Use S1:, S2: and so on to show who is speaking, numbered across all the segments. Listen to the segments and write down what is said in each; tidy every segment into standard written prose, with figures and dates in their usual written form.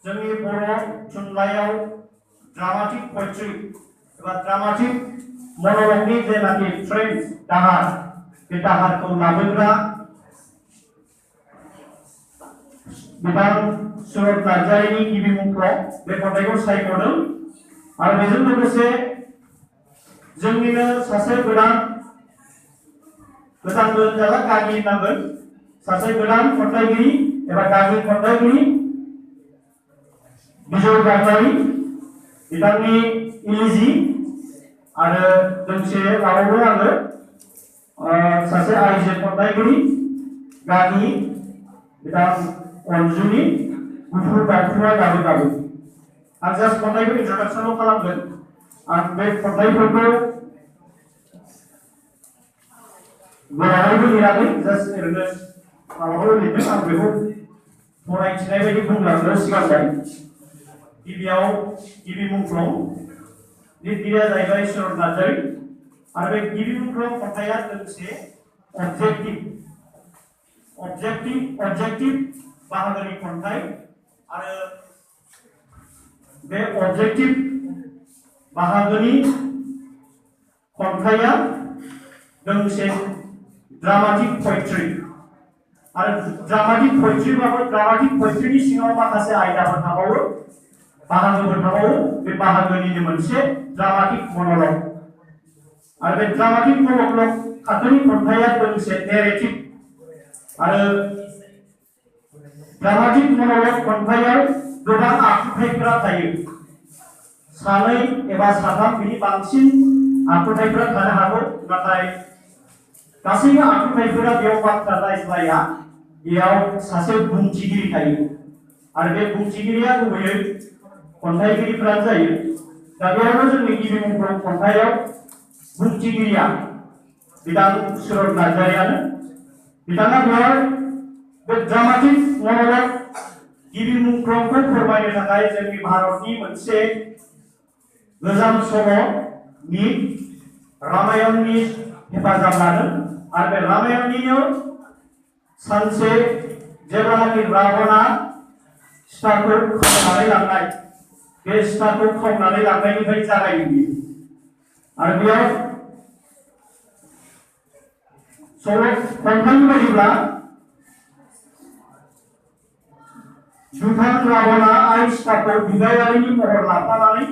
S1: जोंनि बर' थुनलाइयाव dramatic poetry एबा ड्रामाटिक मन'लगनि जेनाखि ट्रेन्ड दाहार बे दाहारखौ लाबोग्रा बिथां सुरत नार्जारिनि गिबि मुंख्लं बे खन्थाइखौ सायख'दों आरो बेजों लोगोसे जोंनिनो सासे गोदान होनजाला गागि होननांगोन सासे गोदान खन्थाइगिरि एबा गागि खन्थाइगिरि बिजय नार्जारि बिथांनि इलिजि आरो दोंसे लाबावो आङो सासे आइजो खन्थाइगिरि गागि बिथां अनजुनि गुफुर दाउथुआ गाबो गाबो आं जास्ट खन्थाइखौ इन्ट्रडाक्सनल' खालामगोन आं बे खन्थाइफोरखौ गोलावैबो लिराखै जास्ट ओरैनो माबाखौल' लिरदों आं बेखौ फरायथिनाय बायदि बुंलांनो सिगांबाय गिबियाव गिबि मुंख्लं लिरगिरिया जाहैबाय सुरत नार्जारि आरो बे गिबि मुंख्लं खन्थाइया लोगोसे अबजेक्टिभ बाहागोनि खन्थाइ आरो बे अबजेक्टिभ बाहागोनि खन्थाइया दोंसे ड्रामाटिक पयेट्रि आरो ड्रामाटिक पयेट्रिबाबो ड्रामाटिक पयेट्रिनि सिङाव माखासे आयदाफोर थाबावो बाहागोफोर थाबावो बे बाहागोनिनो मोनसे ड्रामाटिक मन'लग आरो बे ड्रामाटिक मन'लग थाखोनि खन्थाइया दोंसे नेरेटिभ आरो ड्रामाटिक मन'लग खन्थाइयाव गोबां आखुथायफोरा थायो सानै एबा साथाम बिनि बांसिन आखुथायफोरा थानो हागौ नाथाय गासैबो आखुथायफोरा बेयाव बाथ्रा रायज्लाया बेयाव सासे बुंथिगिरि थायो आरो बे बुंथिगिरिया गुबैयै खन्थाइगिरिफोरानो जायो दा बेयावनो जोंनि गिबि मुंख्लं खन्थाइयाव बुंथिगिरिया बिथां सुरत नार्जारियानो बिथाङा बेयाव बे ड्रामाटिक मन'लग गिबि मुंख्लंखौ फोरमायनो थाखाय जोंनि भारतनि मोनसे गोजाम सल' मिथ रामायणनि हेफाजाब लादों आरो बे रामायणनिनो सानसे जेब्लानाखि रावणआ सीताखौ खावनानै लांनाय बे सीताखौ खावनानै लांनायनिफ्राय जागायो बियो आरो बेयाव सल' खन्थाइनि बायदिब्ला दुथां रावणआ आइ सीताखौ बिबायारिनि महर लाफानानै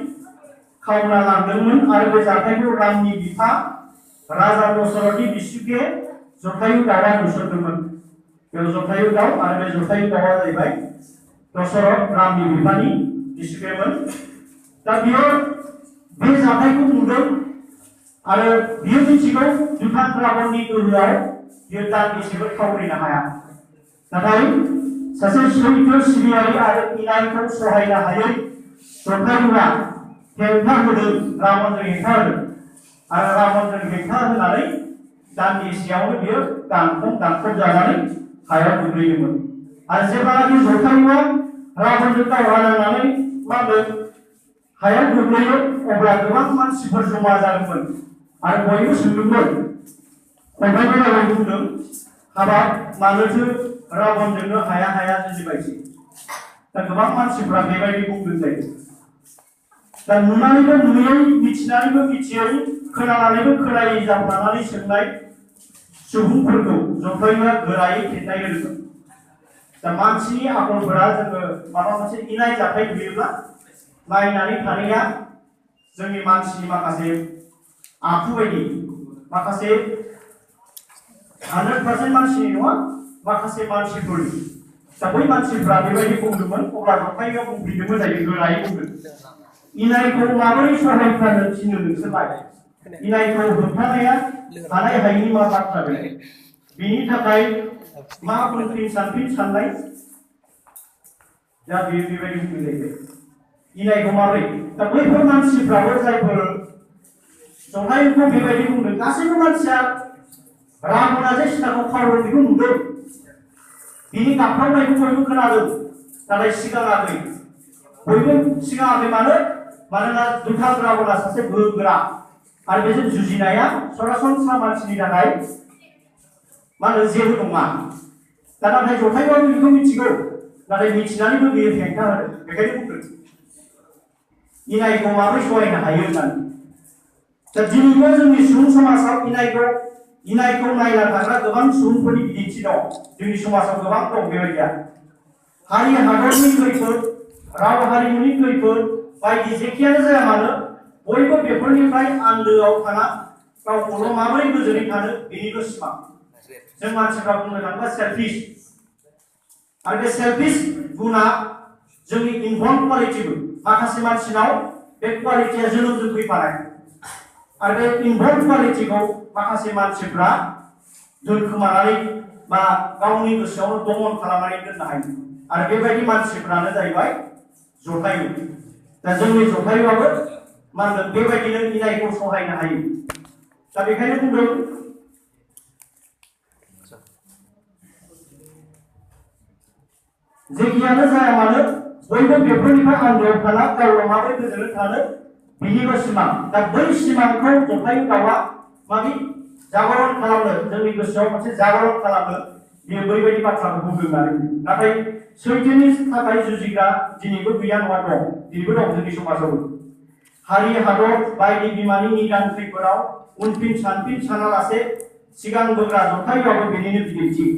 S1: खावना लांदोंमोन आरो बे जाथायखौ रामनि बिफा राजा दशरथनि बिसिगे जटायु दाउआ नुसनदोंमोन बेयाव जटायु दाउ आरो बे जटायु दाउआ जाहैबाय दशरथ रामनि बिफानि बिसिगेमोन दा बियो बे जाथायखौ नुदों आरो बियो मिथिगौ दुथां रावणनि गोहोआव बियो दान्दिसेबो थावरिनो हाया नाथाय सासे सैथो सिबियारि आरो इनायखौ सहायनो हायै जटायुआ हेंथा होदों रावणजों हेंथा होदों आरो रावणजों हेंथा होनानै दान्दिसेयावनो बियो दानख्रब जानानै हायाव गोग्लैदोंमोन आरो जेब्लानाखि जटायुआ रावणजों दावहा नांनानै मा होनदों हायाव गोग्लैयो अब्ला गोबां मानसिफोर जमा जादोंमोन आरो बयबो सोंदोंमोन खन्थाइगिरिया बुंदों हाबाब मानोथो रावणजोंनो हाया जुजिबायसै दा गोबां मानसिफ्रा बेबायदि बुंदों जायो दा नुनानैबो नुयै मिथिनानैबो मिथियै खोनानानैबो खोनायै जाफ्लानानै सोंनाय सुबुंफोरखौ जटायुआ गोरायै फिननाय होदोंमोन दा मानसिनि आखलफोरा जोङो माबा मोनसे इनाय जाथाय नुयोब्ला नायनानै थानाया जोंनि मानसिनि माखासे आखु बायदि माखासे 100% मानसिनि नङा माखासे मानसिफोरनि दा बै मानसिफ्रा बेबायदि बुंदोंमोन अब्ला जटायुआ बुंफिनदोंमोन जायो गोरायै बुंदों इनायखौ माबोरै सहायनो थिनो नोंसोरलाय इनायखौ होबथानाया हानाय हायिनि मा बाथ्रा बे बिनि थाखाय मा बुंफिन सानफिन साननाय दा बेयो बेबायदि बुंलायबाय इनायखौ माबोरै दा बैफोर मानसिफ्राबो जायफोर जटायुखौ बेबायदि बुंदों गासैबो मानसिया रावणआ जे सीताखौ खावदों बेखौ नुदों बिनि गाबख्रावनायखौ बयबो खोनादों नाथाय सिगाङाखै बयबो सिगाङाखै मानोना दुथां रावणआ सासे गोहोगोरा आरो बेजों जुजिनाया सरासनस्रा मानसिनि थाखाय मा होनो जेबो नङा दा नाथाय जटायुआ बेखौ मिथिगौ नाथाय मिथिनानैबो बियो हेंथा होदों बेखायनो बुंदों इनायखौ माबोरै सहायनो हायो होननानै दा दिनैबो जोंनि सुबुं समाजाव इनायखौ नायना थाग्रा गोबां सुबुंफोरनि बिदिन्थि दं जोंनि समाजाव गोबां दं बेबायदिया हारि हादरनि खैफोद राव हारिमुनि खैफोद बायदि जेखियानो जाया मानो बयबो बेफोरनिफ्राय आन्दोआव थाना गावखौल' माबोरै गोजोनै थानो बेनिल' सिमां जों मानसिफ्रा बुंनो थाङोब्ला सेल्फिश आरो बे सेल्फिश गुना जोंनि इनबर्न क्वालिटिबो माखासे मानसिनाव बे क्वालिटिया जोनोमजों फैफानाय आरो बे इनबर्न क्वालिटिखौ माखासे मानसिफ्रा दोनखोमानानै बा गावनि गोसोआवनो दमन खालामनानै दोननो हायो आरो बेबायदि मानसिफ्रानो जाहैबाय जथायु दा जोंनि जथायुआबो मा होनदों बेबायदिनो इनायखौ सहायनो हायो दा बेखायनो बुंदों जेखियानो जाया मानो बयबो बेफोरनिफ्राय आन्दोआव थाना गावल' माबोरै गोजोनै थानो बिनिल' सिमां दा बै सिमांखौ जथायु दाउआ माबि जागरण खालामनो जोंनि गोसोआव मोनसे जागरण खालामनो बियो बैबायदि बाथ्राखौ बुंदों होननानै नाथाय सैथोनि थाखाय जुजिग्रा दिनैबो गैया नङा दं दिनैबो दं जोंनि समाजावबो हारि हादर बायदि बिमानि निदान खैफोदाव उनफिन सानफिन सानालासे सिगां बोग्रा जथायुआबो बेनिनो बिदिन्थि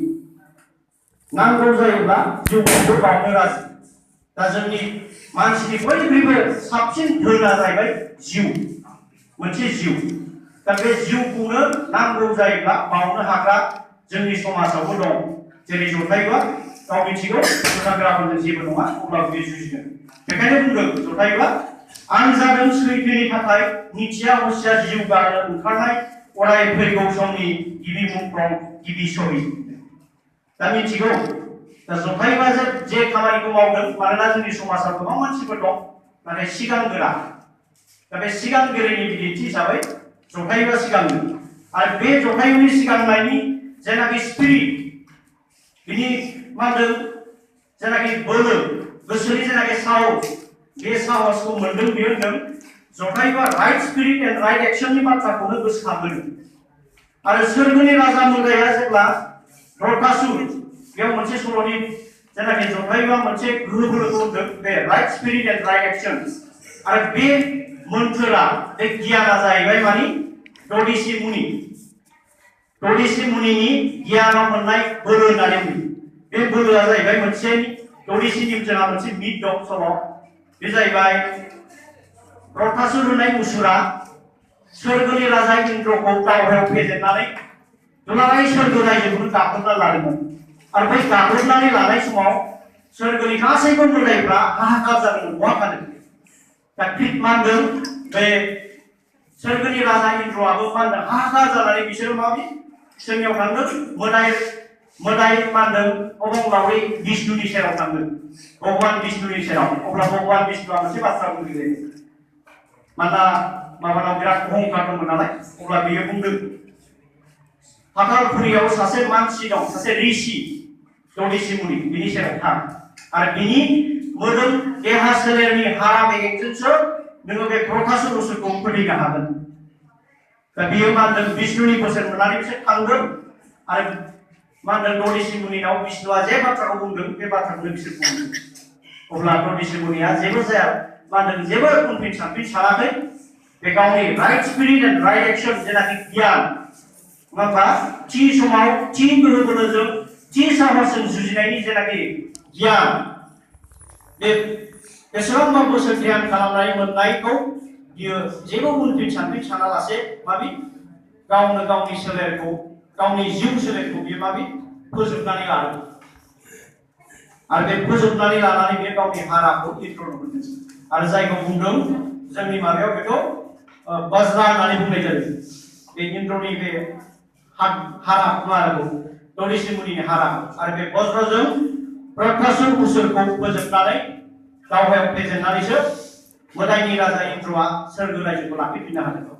S1: नांगौ जायोब्ला जिउखौबो बावनो राजि दा जोंनि मानसिनि बयनिख्रुइबो साबसिन धोना जाहैबाय जिउ मोनसे जिउ दा बे जिउखौनो नांगौ जायोब्ला बावनो हाग्रा जोंनि समाजावबो दं जेरै जथायुआ गाव मिथिगौ मोजांग्राफोरजों जेबो नङा अब्लाबो बे जुजिगोन बेखायनो बुंदों जथायुआ आं जादों सैथोनि थाखाय मिथिया हसिया जिउ गारनो ओंखारनाय अराय फैगौ समनि गिबि मुंख्लं गिबि सहिद दा मिथिगौ दा जथायुआ जे खामानिखौ मावदों मानोना जोंनि समाजाव गोबां मानसिफोर दं नाथाय सिगांगोरा दा बे सिगांगोरैनि बिदिन्थि हिसाबै जथायुआ सिगांदों आरो बे जथायुनि सिगांनायनि जेनाखि स्पिरिट बिनि मा होनदों जेनाखि बोलो गोसोनि जेनाखि साहस बे साहसखौ मोनदों बियो होनदों जथायुआ राइट स्पिरिट एन्ड राइट एक्शननि बाथ्राखौनो गोसोखांहोदों आरो सोरगोनि राजा मोदाया जेब्ला रथासुर बेयाव मोनसे सल'नि जेनाखि जथायुआ मोनसे गोहो बोलोखौ होनदों बे right spirit and right action आरो बे मोन्थोरा बे गियाना जाहैबाय मानि ददिसि मुनिनि गियानाव मोननाय बोलो होननानै बुङो बे बोलोआ जाहैबाय मोनसे ददिसिनि जोंहा मोनसे मिथ दं सल' बे जाहैबाय रथासुर होननाय मुसुरा सोरगोनि राजा इन्द्रखौ दावहायाव फेजेननानै दुलाराय सोरगो रायजोखौनो गाग्लोबना लादोंमोन आरो बै गाग्लोबनानै लानाय समाव सोरगोनि गासैबो मोदाइफ्रा हाहाकार जादोंमोन बहा थादों दा थिग मा होनदों बे सोरगोनि राजा इन्द्रआबो मा होनदों हाहाकार जानानै बिसोरो माबि जोंनियाव थांदों मोदाइ मा होनदों अबंलावरि बिष्णुनि सेराव थांदों भगवान बिष्णुनि सेराव अब्ला भगवान बिष्णुआ मोनसे बाथ्रा बुंदों मानोना माबानाव बिराद अहंकार दंमोन नालाय अब्ला बियो बुंदों पातालपुरियाव सासे मानसि दं सासे ऋषि ददिसि मुनि बिनि सेराव थां आरो बिनि मोदोम देहा सोलेरनि हारा बेगेंजोंसो नोङो बे रथासुर असुरखौ फोथैनो हागोन दा बियो मा होनदों बिष्णुनि बोसोन मोननानै बिसोर थांदों आरो मा होनदों ददिसि मुनिनाव बिष्णुआ जे बाथ्राखौ बुंदों बे बाथ्राखौनो बिसोर बुंदों अब्ला ददिसि मुनिया जेबो जाया मा होनदों जेबो उनफिन सानफिन सानाखै बे गावनि right spirit and right action जेनाखि गियान नङा थि समाव थि गोहो बोलोजों थि साहसजों जुजिनायनि जेनाखि गियान बे बेसेबांबा बोसोर ध्यान खालामनानै मोननायखौ बियो जेबो उनफिन सानफिन सानालासे माबि गावनो गावनि सोलेरखौ गावनि जिउ सोलेरखौ बियो माबि फोजोबनानै लादों आरो बे फोजोबनानै लानानै बे गावनि हाराखौ इन्द्रनो होदों आरो जायखौ बुंदों जोंनि माबायाव बेखौ बज्रा होननानै बुंनाय जायो बे इन्द्रनि बे हारा माराखौ ददिसि मुनिनि हारा आरो बे बज्रजों रथासुर असुरखौ फोजोबनानै दावहायाव फेजेननानैसो मोदाइनि राजा इन्द्रआ सोरगो रायजोखौ लाखिफिननो हादों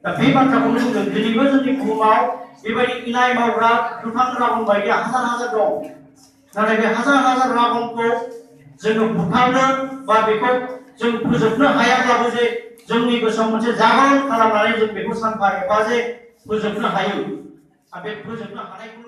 S1: दा बे बाथ्राखौनो बुंदों दिनैबो जोंनि बुहुमाव बेबायदि इनाय मावग्रा दुथां राबन बायदि हाजार हाजार दं नाथाय बे हाजार हाजार राबनखौ जोङो बुथारनो बा बेखौ जों फोजोबनो हायाब्लाबो जे जोंनि गोसोआव मोनसे जागरण खालामनानै जों बेखौ सानफा एफा जे फोजोबनो हायो आरो बे फोजोबनो हानायखौ